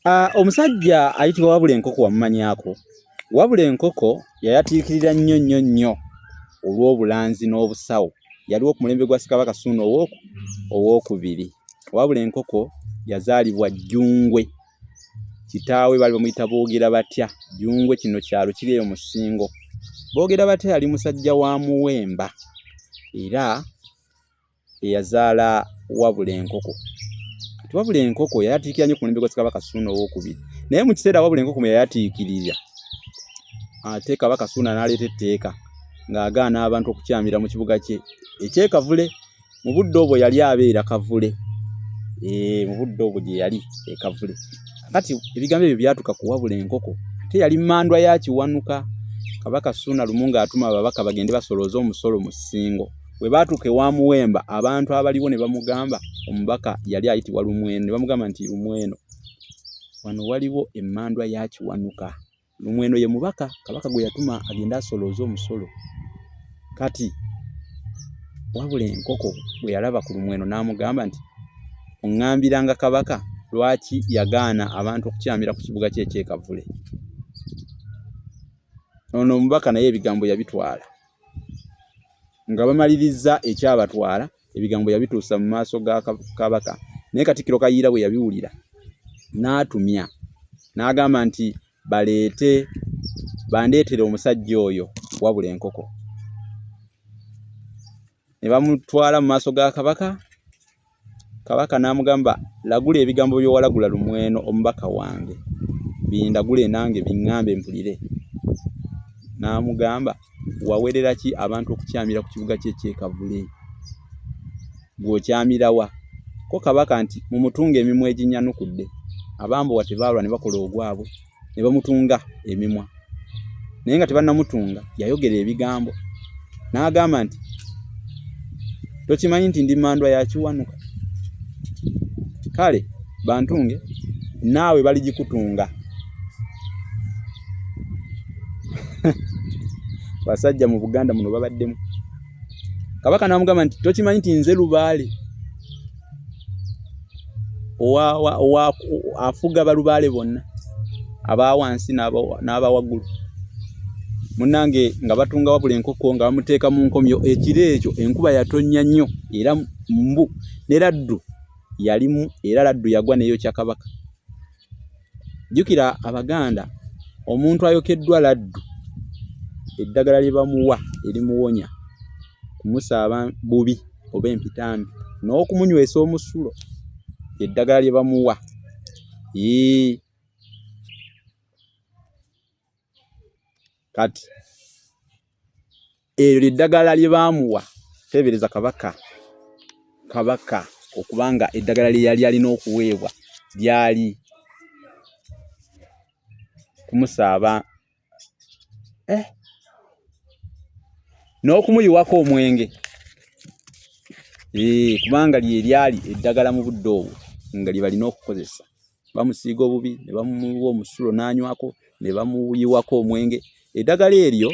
Omusajja ayitibwa Wabula Enkoko wamumanyaako? Wabula Enkoko yayatiikirira nnyo nnyo nnyo olw'obulanzi n'obusawo. Yaliwo ku mulembe gwa Ssekabaka Ssuuna Owookubiri. Wabula Enkoko yazaalibwa Jjungwe. Kitaawe baali bamuyita Boogera Batya. Jjungwe kino kyalo kiri eyo mu Ssingo. Boogera Batya yali musajja wa Muwemba era eyazaala Wabula Enkoko. Kati Wabula Enkoko yayatiikirira nnyo ku mulembe gwa Ssekabaka Ssuuna Owookubiri. Naye mu kiseera Wabula Enkoko mwe yayatiikirira, ate Kabaka Ssuuna n'aleeta etteeka ng'agaana abantu okukyamira mu kibuga kye eky'e Kavule. Mu budde obwo yali abeera Kavule. Ee, mu budde obwo gye yali e Kavule. Kati ebigambo ebyo byatuuka ku Wabula Enkoko. Ate yali mmandwa ya Kiwanuka. Kabaka Ssuuna lumu ng'atuma ababaka bagende basolooze omusolo mu Ssingo. Bwe baatuuka ewa Muwemba, abantu abaliwo ne bamugamba, omubaka yali ayitibwa Lumweno, ne bamugamba nti, Lumweno, wano waliwo emmandwa ya Kiwanuka. Lumweno ye mubaka Kabaka gwe yatuma agende asolooze omusolo. Kati wabula enkoko bwe yalaba ku Lumweno n'amugamba nti, Oŋŋambiranga Kabaka lwaki yagaana abantu okukyamira ku kibuga kye eky'e Kavule. Ono omubaka naye ebigambo yabitwala. Nga bamalirizza ekyabatwala, ebigambo yabituusa mu maaso ga Kabaka. Naye Katikkiro Kayiira bwe yabiwulira n'atumya n'agamba nti baleete bandeetere omusajja oyo wabula enkoko. Ne bamutwala mu maaso ga Kabaka, Kabaka n'amugamba lagula ebigambo by'owalagula Lumweno omubaka wange bindagule nange biŋŋambe mpulire. N'amugamba wawerera ki abantu okukyamira ku kibuga kye eky'e Kavule? Ggwe okyamira wa? Ko Kabaka nti mumutunge emimwa eginyanukudde. Abambowa tebaalwa ne bakola ogwabwe. ne bamutunga emimwa naye nga tebannamutunga yayogera ebigambo n'agamba nti tokimanyi nti ndi mandwa ya Kiwanuka kale bantunge naawe baligikutunga basajja mu Buganda muno babaddemu Kabaka n'amugamba nti tokimanyi nti nze lubaale afuga balubaale bonna aba wansi n'aba waggulu. Munnange nga batunga wabula enkoko nga bamuteeka mu nkomyo ekiro ekyo enkuba yatonnya nnyo era mbu ne laddu yalimu era laddu yagwa n'eyokya Kabaka. Jjukira Abaganda omuntu ayokeddwa laddu eddagala lye bamuwa erimuwonya kumusaaba bubi oba empitambi n'okumunywesa omusulo ly'eddagala lye bamuwa. Yii. Kati eryo lyeddagala lye baamuwa teebereza kabaka kabaka okuba nga eddagala lye yali alina okuweebwa lyali kumusaaba eh, n'okumuyiwako omwenge eh, kubanga lye lyali eddagala mu budde obwo nga lye balina okukozesa. Bamusiiga obubi ne bamuwa omusulo n'anywako ne bamuyiwako omwenge. Eddagala eryo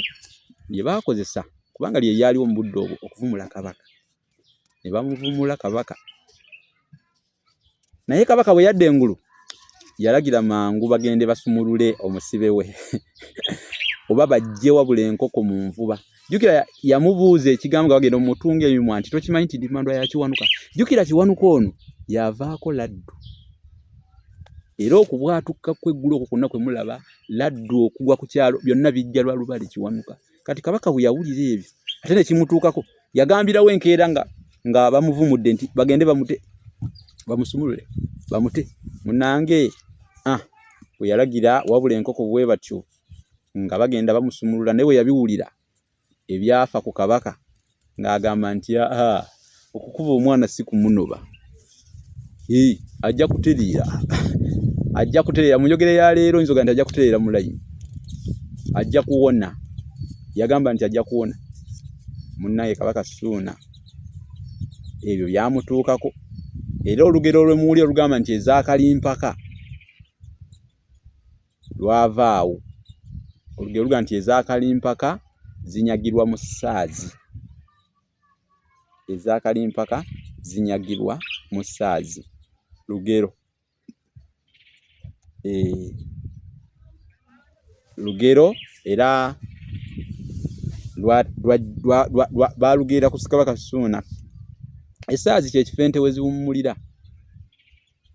lye baakozesa kubanga lye lyaliwo mu budde obwo okuvumula Kabaka. Ne bamuvumula Kabaka. Naye Kabaka bwe yadda engulu yalagira mangu bagende basumulule omusibe we oba baggye wabula enkoko mu nvuba. Jjukira yamubuuza ekigambo nga bagenda omutunga emimwa nti tokimanyi nti ndi mandwa ya Kiwanuka. Jjukira Kiwanuka ono yavaako laddu era okubwatuka kw'eggulu okwo kwonna kwe mulaba laddu okugwa ku kyalo byonna bijja lwa Lubale Kiwanuka. Kati Kabaka bwe yawulira ebyo ate ne kimutuukako yagambirawo enkeera nga nga bamuvumudde nti bagende bamute bamusumulule bamute munange ah bwe yalagira wabula enkoko bwe batyo nga bagenda bamusumulula naye bwe yabiwulira ebyafa ku kabaka ng'agamba nti aa okukuba omwana si kumunoba ajja kutereera ajja kutereera mu njogera ya leero oyinza ogamba nti ajja kutereera mu layini ajja kuwona yagamba nti ajja kuwona munnaye kabaka Ssuuna ebyo byamutuukako era olugero olwemuwuli olugamba nti ezakalimpaka lwava awo. Olugero lugamba nti eza Kalimpaka zinyagirwa mu ssaazi. Eza Kalimpaka zinyagirwa mu ssaazi. Lugero. Eh, lugero era baalugerera ku Ssekabaka Ssuuna. Essaazi kye kifo ente we ziwummulira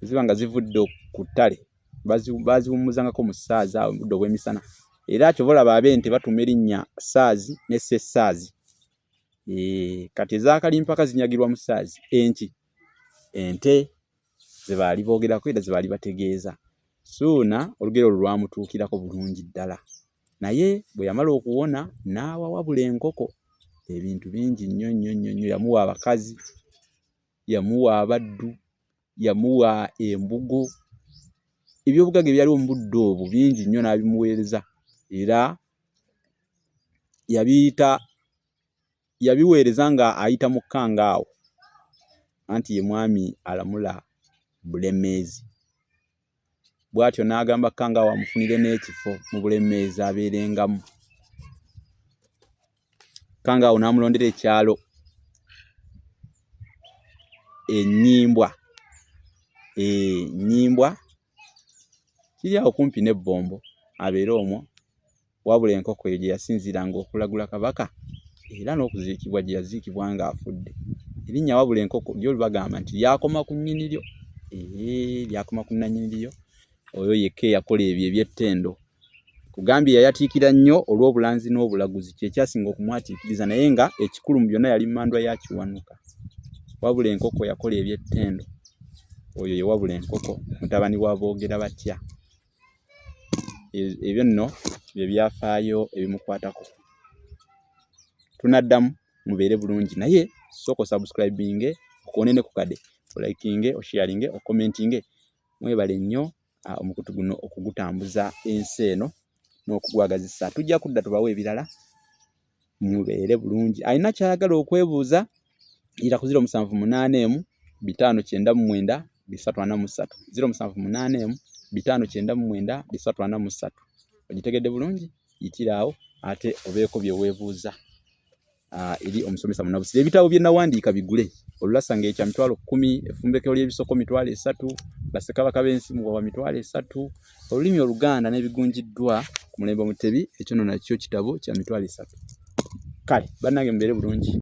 ziba nga zivudde ku ttale baaziwummuzangako mu ssaazi awo mu budde obw'emisana era kyova olaba ab'ente batuuma erinnya ssaazi ne ssessaazi. Eh, kati eza kalimpaka zinyagirwa mu ssaazi enki ente ze baali boogerako era ze baali bategeeza. Ssuuna olugero olwo lwamutuukirako bulungi ddala. Naye bwe yamala okuwona n'awa wabula enkoko ebintu bingi nnyo nnyo nnyo nnyo. Yamuwa abakazi, yamuwa abaddu, yamuwa embugo, ebyobugagga ebyaliwo mu budde obwo bingi nnyo n'abimuweereza era yabiyita Yabiweereza nga ayita mu Kkangaawo anti ye mwami alamula Bulemeezi. Bw'atyo n'agamba Kkangaawo amufunire n'ekifo mu Bulemeezi abeerengamu. Kkangaawo n'amulondera ekyalo e Nnyimbwa. E Nnyimbwa kiri awo kumpi n'e Bbombo abeere omwo Wabula enkoko eyo gye yasinziiranga okulagula Kabaka era n'okuziikibwa gye yaziikibwa ng'afudde. Erinnya Wabula enkoko lyo bagamba nti lyakoma ku nnyini lyo. Eeh, lyakoma ku nnannyini lyo oyo yekka eyakola ebyo eby'ettendo. Kugambye yayatiikira nnyo olw'obulanzi n'obulaguzi kye kyasinga okumwatiikiriza naye nga ekikulu mu byonna yali mmandwa ya Kiwanuka. Wabula enkoko yakola eby'ettendo. Oyo ye Wabula enkoko mutabani wa Boogerabatya. Ebyo nno bye byafaayo ebimukwatako. Tunaddamu mubeere bulungi naye sooka osubscribinge okoone ne ku kade olikinge osharinge okomentinge mwebale nnyo omukutu guno okugutambuza ensi eno n'okugwagazisa. Tujja kudda tubawe ebirala mubeere bulungi. Alina ky'ayagala okwebuuza yita ku 0781 599 343 0781 599 343. Ogitegedde bulungi? Yitira awo ate obeeko bye weebuuza. Eri omusomesa Munnabusiro. Ebitabo bye nawandiika bigule. Olulasa ng'ekya 100,000, effumbekero ly'ebisoko 30,000, Bassekabaka b'ensi Muwawa 30,000, olulimi Oluganda n'ebigunjiddwa ku mulembe Omutebi, ekyo nno nakyo kitabo kya 30,000. Kale bannange mubeere bulungi.